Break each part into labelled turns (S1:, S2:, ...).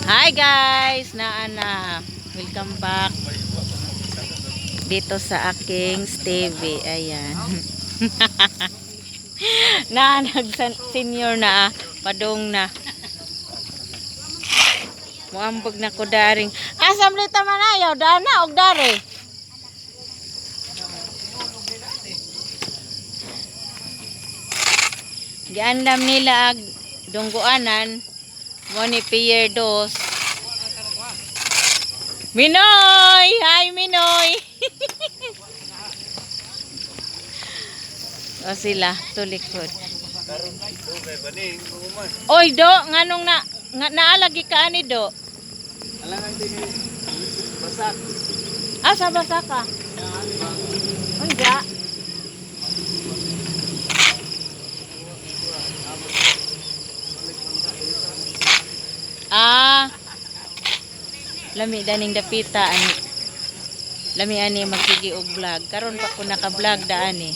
S1: Hi guys! Naana. Welcome back dito sa aking Stevie. Ayan. Na nag senior na ah. Padong na. Muambog na ko daring. Asam lita manayaw dana og dare. Giandam nila ag dungguanan mo ni Pierre Dos. Minoy! Hi Minoy! O sila, tulikod. Oy do, nganong na nga, naalagi ka ani do?
S2: Basak.
S1: Ah, sa basa ka. Unja. Ah. Lami daning dapita ani. Lami ani magsige og vlog. Karon pa ko naka-vlog daan eh.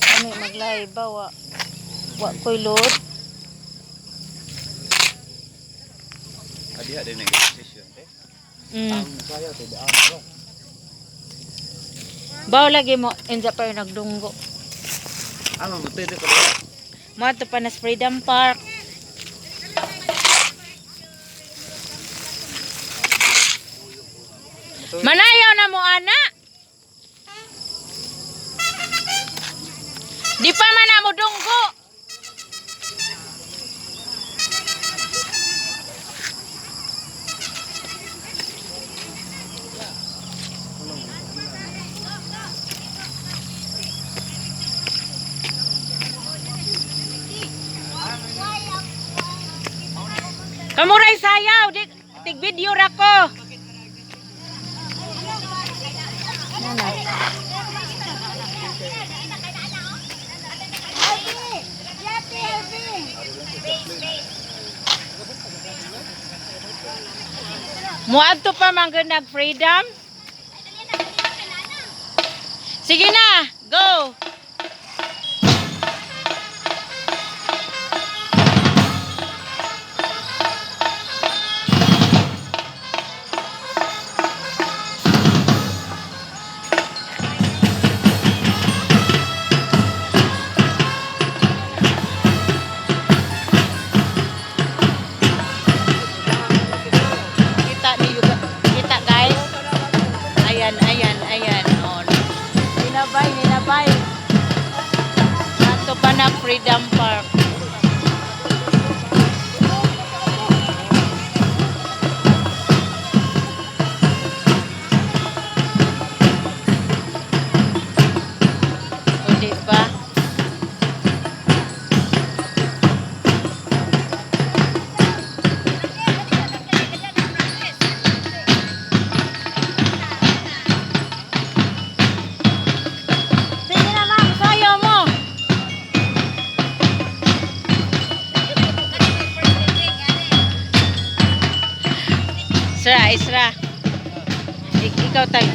S1: Kami mag-live ba wa wa koy load.
S2: Adiha din nag-session te. Kaya te daan bro.
S1: Baw lagi mo inja pa yung nagdunggo.
S2: Ano mo te ko.
S1: Mo pa na sa Freedom Park. Manayaw na mo ana. Di pa man na mo dunggo. Kamuray sayaw, di tig video ra ko. Nana. Muadto pa man gud nag freedom. Sige na, go. Kita niyo, kita guys. Ayan, ayan, ayan. Oh. Ninabay, ninabay. Ato pa na Freedom Park. O, di ba? Sige na ma'am, sayo mo. Isra, Isra. Ikaw tag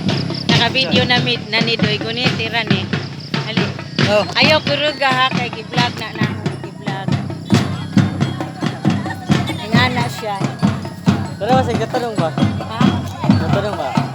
S1: naka-video na mid na ni Doy guni tira ni. Ali.
S2: Oh.
S1: Ayaw kuruga ha kay gi-vlog na na gi-vlog. Ingana siya.
S2: Pero mas gatanong ba?
S1: Ha?
S2: Gatanong ba?